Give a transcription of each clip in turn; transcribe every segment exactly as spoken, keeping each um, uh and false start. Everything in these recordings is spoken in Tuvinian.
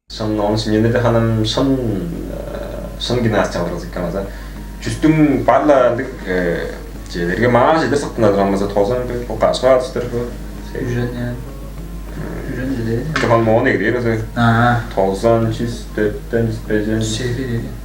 Шын, оон шимчендирде ханам шын, э, шын гимнастика кылыргыс эккен база. Чүстүң бар-ла ындыг, э, чедерге маа чедер сыктынадыр, ам база тозан бир, бо кашка атыштыр бо. Үжен, э, үжен чеде. Тыган моон эгидээр база. Аа. Тозан, чүс, дөртен, чүс бежен, чүс,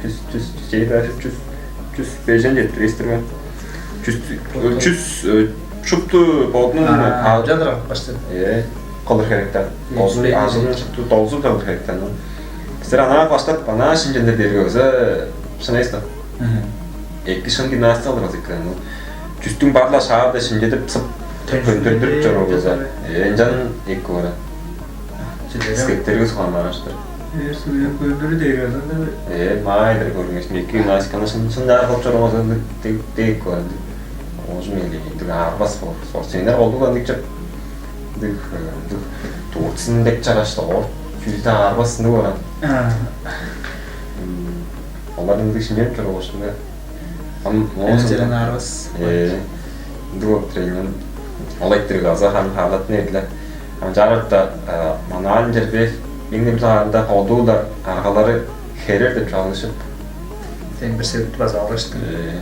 чүс, чүс, чүс, чүс, чүс бежен четтирестир бе? Чүс, чүс, э, шупту бодунуң. Аа, а, жадыр башты. Э, кылыр херектен. Э, Бодунуң чүс бежен ажылын шупту долзуп кылыр херектен. Силер анаа баштап, анаа шимчендир дээрге база шынайыс да. Мгм. Эки шын гимнастика кылыр база экен. Чүстүң бар-ла шаанда шимчедип, сып, төндүрдүрүп чоруур база. Э, ынчан эки боор. Чедерем. Скектерге суган бараштыр. Э, суган көндүрү дээр анда. Э, маайдыр көргеш, эки гимнастиканы шын, шын чаргап чоруур база дег, дег көрдү. Оожум эле, ындыг аарбас болур. Спортсмендер колдуг ындыг чып. Ындыг, ындыг тууртузун дег чарашты, оор чүүлдү аарбас ындыг баран. А. М, олар ындыг шимчеп чоруур болушунга. Ам оон Эзерин аарбас. Э, ындыг болуп тур ийин. Ол айтырыг аза ханы хаалатын эдиле. Ам чаарыкта, э, манаан черде, меңне бир саарында колдуу-ла аргалары херер деп чугаалажып. Сен бир себепти база алгаштың. Э,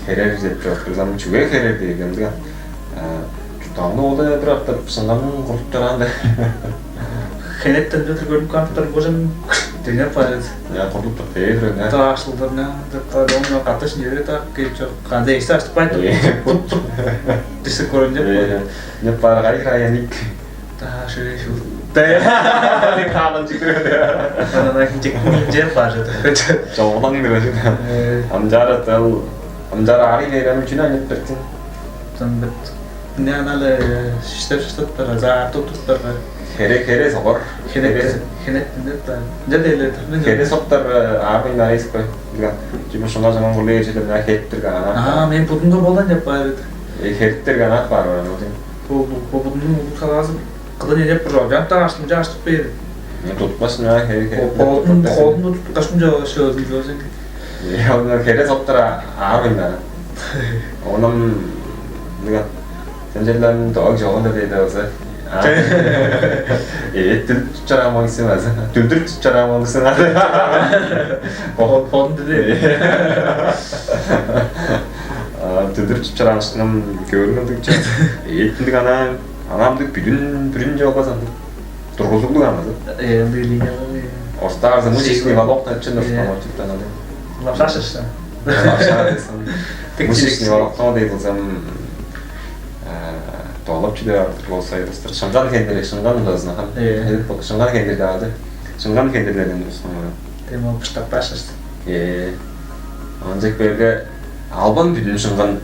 херер деп чугаалап турзам, чүге херер дегенде, э, чуртталганы ол-даа бир аптап шыңганын куруп чораан-даа. Хенеттен бетир көрүнүп кааптар божан деңеп баар эди. Я, курлуп тур, дээдир, я. Таашлыдыр, не, деп, ону катышын жерге таап кээп чок. Кандай эшти аштып кайтып. Э. Дисек көрүн деп. Э, не пара кайгыр аяник. Та, шөй, шул. Дэ. Калын чикрен. Анан жектин жеп бар жады. Жолган кирежин. Э. Амжара тыл, амжара ари берем үчүн анып бертин. Тын бит. Не аналы шиштеп шыштыптар, за тутуптар. Хере, хере согор. Хере, хере тинде та. Же деле. Хере соктар, аарбын арайсып кой. Диган. Чүмү шуңа жаман кулле ечедер, на хеттир гана. Аа, мен будунга болан деп бар эди. Э, хеттир гана бар бар. Бо, бо, бо будунун улуг салаазы кыда не деп бир жок. Жантаа аштым, жаштып бээр. Мен тутпас, на хере, хере. Холдун, холдун туткашым жок, шөөдүм жок сен. Э, ону хере соктар аарбын гана. Оном, диган. Сен черлерин дог жогун да дейди болза. А? Э, дүлдүр чараа моңсун азы. Дүлдүр чараа моңсун азы. Ол фон диди. А, дүлдүр чараа ышкынам көрүнүп чык. Э, ындыг ана, анамдык бүдүн, бүрүн жолгазан. Тургузуглуг ана. Э, ындыг линия. Остарзы мышечный волокна чын. Э. Остамор чыктан ады. Лапшаш ышта. Лапшаш. Тик Мышечный волокно дейбилзем, э, долап чүдеп артыр болса айдыстыр. Шыңган хендири, шыңган ындазына хан. Э. Шыңган хендири даады. Шыңган хендирлерин устун. Тем ол пыштап башышты. Э. Анчык берге албан бүдүн шыңган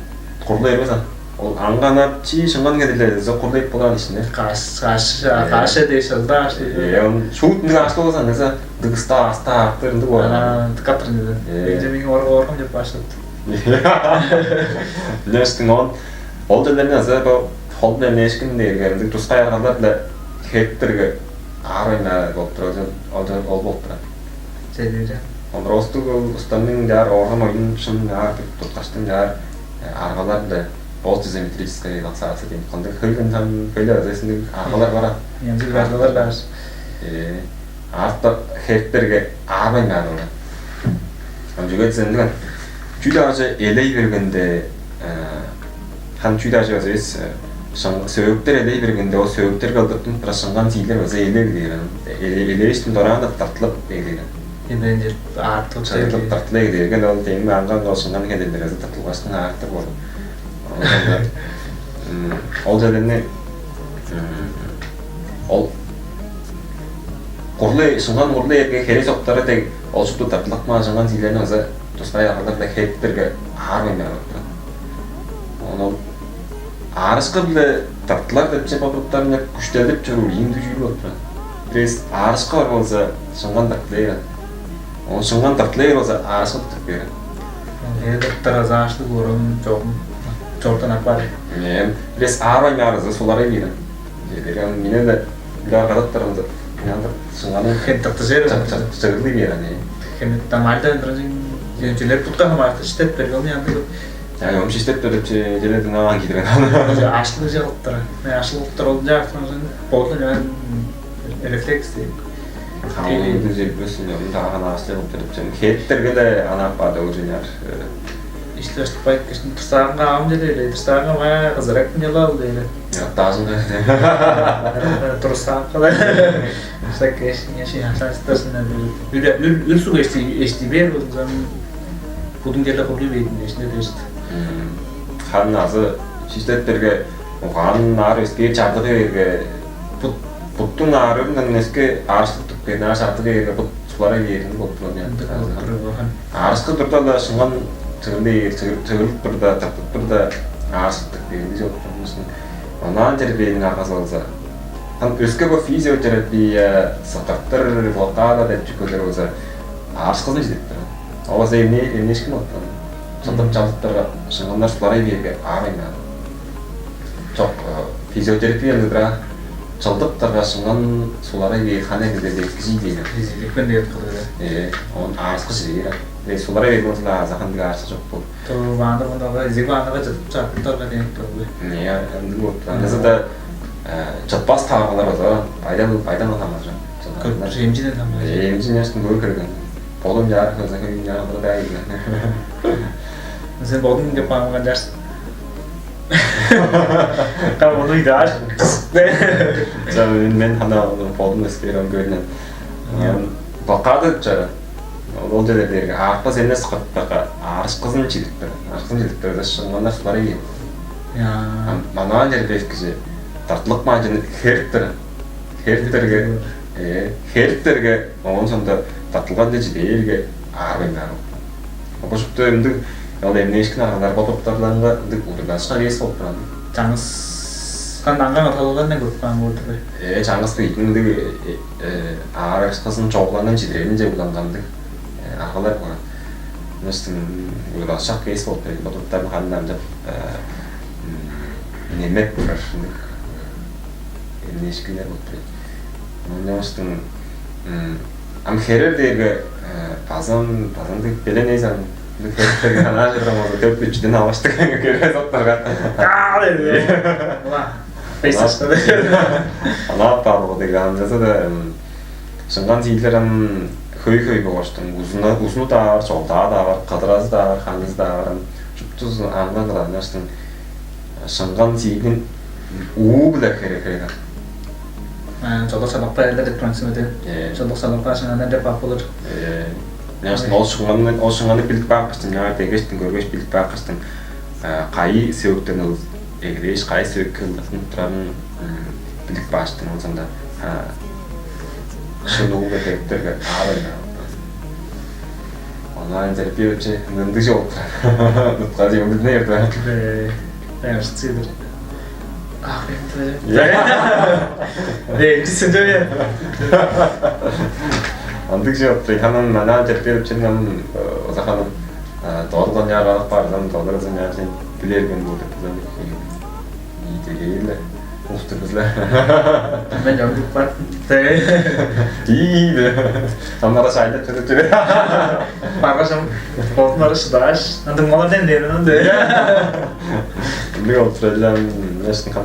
курлу эмес ан. Ол аңганап чи шыңган хендирлерин курлайып болар ишине. Каш, каш, каш дээш ылдаш. Э, он шуут ындыг ашлы болсан, неза дыгыста аста артыр ындыг болар. Ана катрын деди. Э. Бенджамин орга оргам деп баштапты. Нестин он ол делерин аза бо холден эшкин дээрге ындыг тускай аргалар-биле хеттирге аар ойнаар болуп турар. Ол ол болуп турар. Чедиже. Ол ростуг ол устанның жаар орган ойнун шын жаар туткаштың жаар аргалар-биле болт изометрическая релаксация дейм. Кандай хөйлен там хөйле азасындыг аргалар бар. Янзы аргалар бар. Э, артта херттерге аарбайн баар. Ам жүгет сендиген. Чүл ажы элей бергенде, э, хан чүл ажы база эс, э, шың-, сөөктер элей бергенде, ол сөөктер кылдыртын, бира шыңган сиилер база элей бээр. Элей, элейштин дораан да тартылып элей. Энден жер аартып Чайылып тартылып элей берген, ол дейм аңган ол шыңган хедерлер база тартылгачтың аартып болду. Ол жерден ол курлай, шыңган курлай эрге хере соктары дег, ол шупту тартылып каан шыңган сиилерни база тускай аргалар-биле хедиптерге аарбайн баар болуп турар. Ону ол аарышкы-биле тартылар деп чеп бодуруптарынга күштелдип чоруур ийин дүжүүр болуп турар. Бирээс аарышкы бар болза, шыңган тартылай берген. Ону шыңган тартылай берген болза, аарышкы тутуп берген. Эдиктер азаашлыг орун чогум чортан апаар. Мен бирес аарбайн аарызы суларай бирен. Дедер ам мине да бир аргадаттарымды. Янда шыңганы хен тыктыжер. Чыгырлый бирен. Хен тамалда ындырын жилер туткан марты иштеп берген янды. Я ом иштеп берип желедин аңан кидирен. Ашлыг жалыптыр. Мен ашлыктыр ол жактан болду мен рефлекс дейм. Хамыды жеппесин, ынчан ааштырып туруп, сен хеттерге-ле анап баады уже. Ишти ыштып кайткаштың, тырсаанга аам чеде эле, тырсаанга маа кызырактың чыла ол дээли. Яктаажынга. Турсаакка-ла. Сак эшиңе ши ашаштырсын. Үр үр үр суг эшти эшти бээр болзун, будуң келе курдуй бээдин эшинде дээшти. Хан азы шиштеттерге угаан аар өскээр чардыгы берге, бут буттуң аарыырындан өске аарыштык берин аар чардыгы берге, бут сулара бээриндиг болуп турган. Ындыг болуп турар болган. Аарышкы турда-ла шыңган чыгырдый чыгырып турда, тыртып турда, аарыштык беринди чок турмушун. Онаан чер бээниң аргазы болза, хан өске бо физиотерапия, сыктыктыр, блокада деп чүкелер болза, аарышкызын чидип турар. Ол болза эмне эмнешкин оттан. Чылдып чалдыптарга шыңганнар суларай бээрге аарайнаан. Чок, физиотерапия ындыра чылдыптарга шыңган суларай бээр хана килдеде кижи дейн. Физиотерапия деп кылыр. Э, он аарыскы жээр. Э, суларай бээр болза аза хандык аарыскы жок бол. То ванда ванда изиг ванда чыдып чаптарга дейт тургу. Не, ындыг болуп турар. Андаса да чытпас тааргалар болза, пайдан пайдан тамажан. Көп жемчиден тамажан. Жемчи няштын көөр керек. Болум жаар кылза көйүн жаар кылыр дай. Сен болдуң деп каамган жаарсың. Кам ону идаш. За, мен мен хана болдум эскерем көйнен. Бакады жара. Ол жерлерге ааппас эмес кыртпакка аарышкызын чидиптер. Аарышкызын чидиптер да шыңганнар сулар ийин. Я. Манаа жер бес кижи тартылык маажын херттер. Хериттерге, э, хериттерге, оон соонда тартылган деже дээрге аарбайн баар болду. Обожукта ындыг ол эмнээшкин аргалар бодуптарларынга ындыг удурлашка эвес болуп турган. Чаңгыс кан аңган аталыгындан көрүп каан болду бе? Э, чаңгыс бейдиң ындыг аарышкызын чогуланын чидиреринче улангандыг аргалар болган. Мыстың удурлашак эвес болуп турган. Бодуптарын хандан ынчап немек турар ындыг эмнээшкиннер болуп турар. Оон ам херер дээрге базам базам дег белен эйзан херерге анаа чыдырам болза төп үчүден алыштык херер соктарга. Аа деди. Бес ашта. Ана аппаалы дег ам часа да шыңган сиирлер ам хөй-хөй болгаштың узуну узуну-даа бар, чолдаа-даа бар, кыдыразы-даа бар, ханызы-даа бар ам шуптузун аңган кылааннаштың шыңган сииниң уу-биле херек херек. Чолдок салыкта элдер деп турган симеде. Чолдок салыкта шыңганнар деп ап болур. Яшын ол шыңганны ол шыңганны билип баапкаштың, жаңа дегештин көргөш билип баапкаштың кайы сөөктен ол эгелээш кайы сөөкке ылдыртынып турарын билип бааштың ол сонда шынуулга кептерге аарайна. Онлайн терапия вообще ындыг чок. Нуткажы билдин эрде. Эрсидир. Ах, бекте. Бекте синдеве. Андыг чок. Ханан манаа терапия ченгам озаханам долгон яр алып бардым, долгон яр сен билерген болду. Идейле. Устугузла. Мен жамдык бар. Ии. Амнара шайлап чыгып чыгып. Баргашам. Болмары шыдааш. Андым олар ден ден ынды. Ындыг болуп турар эле эшин кам.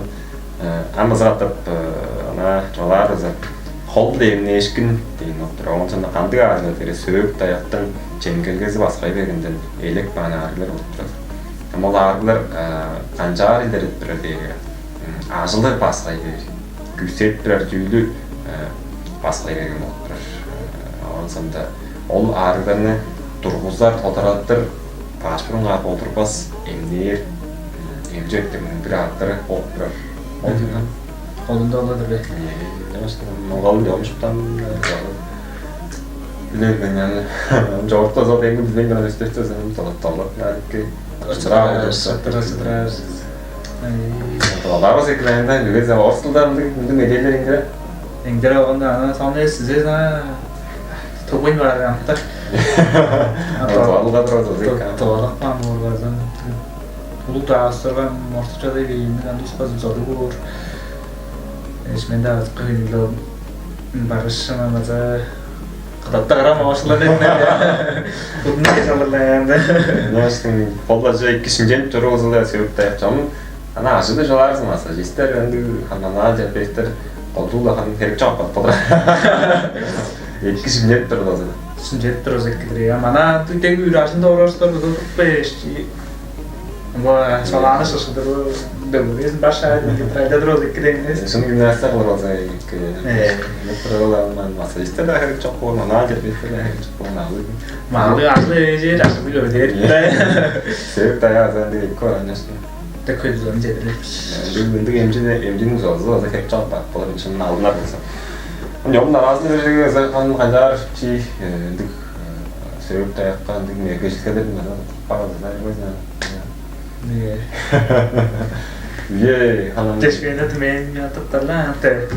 Амыза атып ана чолаар ыза. Хол эмнээшкин дейин болуп тур. Оон соонда кандыг аалдар дере сөөк даяктың чемгелгези баскай бергенден элек баан аарыглар болуп турар. Ам ол аарыглар канчаар илерип турар дээрге, ажылы баскай бээр, күүсеп турар чүүлү баскай берген болуп турар. Оон соонда ол аарыгларны тургузар, тодарадыр, баш бурунгаар болдурбас, эмнээр, эмчи өттүрүнүң бир ааттары болуп турар. Ол Холунда олар бе? Оңалын жомуштан билерген яны жогорта зол эми билбейн гана өстөстө толот толот нарыкке Сыдырар, сыдырар. Аларбыз экрайында үгезе орус тылдарындыг мындыг медиалер индире. Эңдер алганда ана сан эс сизе на тугуйн бар амта. Туалга турады. Туалак пан оргазан. Улуг даастырган мортучадай бейинни андус базып зодуг болур. Эш мен да кыйынлы барышына наза кыдатта карама башылар эдне. Будну кечалырлаянда. Наштың поллажа икки шинжен чору узулда сөп таяп чам. Ана ажыды жаларсың маса. Жистер ынды ханана жапестер колдула хан керек чап болар. Эки шимчеп тур база. Шимчеп тур база эки-дир. Я мана дег үрашында оростор база туруп беш. Бо салааны шышыдыр. Дөгүрезин баш айдын деп райда тур база эки дегенес. Шын гимнастика кылып алса эки. Э. Метролардан массажистер да херек чок болган, ана терапевттер да херек чок болган. Малы ажыл эже жашып көрдер. Сөөк даяазан деп эки бар, конечно. Деп көйдүлөрүн жедирер. Ындыг ындыг эмчини эмчиниң зозу база кеп чалып бак болар, ынчан алдынар болза. Ам ёмун аразын берерге ыза хан канчаар чи ындыг сөөк даякка ындыг мергежилгелерин ана багазына койзун. Э. Үе ханан Дешпейне түмээн ятыптар ла анты.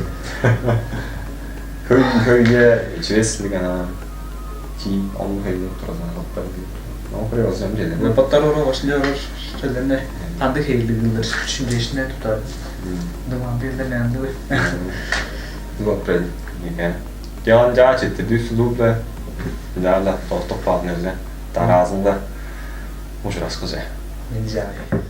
Хөй хөйе чивес ындыг ана чи он хөйе туразына кылыптар. Ол кыре болза жем желер. Боттар ора башынча ора челдерне кандыг хейлиг кылдыр шимчээшине туптар. Дыманды элдер нянды бе? Дылап берди. Яан жаа четти дүүс сулууда. Жаанда тортук баазын эзе. Дараазында ужурашкыже. Мен жаай.